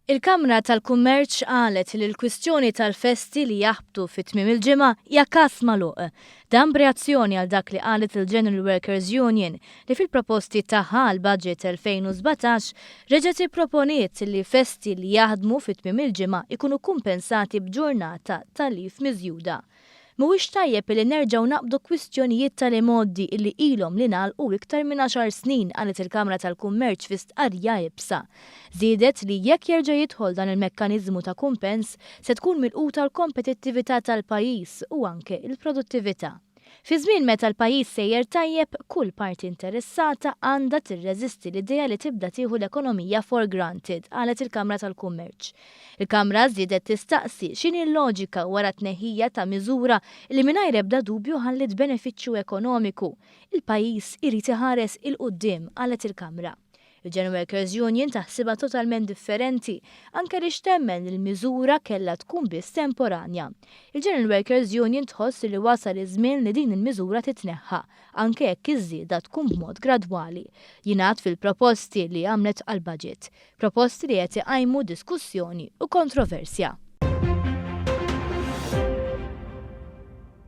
Il-Kamra tal-Kummerċ qalet li l-kwistjoni tal-festi li jaħbtu fi tmiem il-ġimgħa hija każ magħluq. Dan b'reazzjoni għal dak li qalet il-General Workers Union li fil-proposti tagħha għall-Budget 2017 reġgħet ipproponiet li festi li jaħdmu fi tmiem il-ġimgħa jkunu kumpensati b'ġurnata ta' leave miżjuda. Mhuwiex tajjeb illi nerġgħu naqbdu kwistjonijiet tal-imgħoddi illi ilhom li ngħalqu iktar minn għaxar snin, qalet il-Kamra tal-Kummerċ fi stqarrija iebsa. Żiedet li jekk jerġa' jidħol dan il-mekkaniżmu ta' kumpens, se tkun milquta l-kompetittività tal-pajjiż u anke l-produttività. Fi żmien meta l-pajjiż sejjer tajjeb, kull parti interessata għandha tirreżisti l-idea li tibda tieħu l-ekonomija for granted, qalet il-Kamra tal-Kummerċ. Il-Kamra żiedet tistaqsi x'inhi l-loġika wara t-tneħħija ta' miżura li mingħajr ebda dubju ħalliet benefiċċju ekonomiku. Il-pajjiż irid iħares 'il quddiem, qalet il-Kamra. Il-General Workers Union taħsibha totalment differenti, anke għaliex temmen li l-miżura kellha tkun biss temporanja. Il-General Workers Union tħoss li wasal iż-żmien li din il-miżura titneħħa, anke jekk iż-żieda tkun b'mod gradwali, jingħad fil-proposti li għamlet għall-budget. Proposti li qed iqajmu diskussjoni u kontroversja.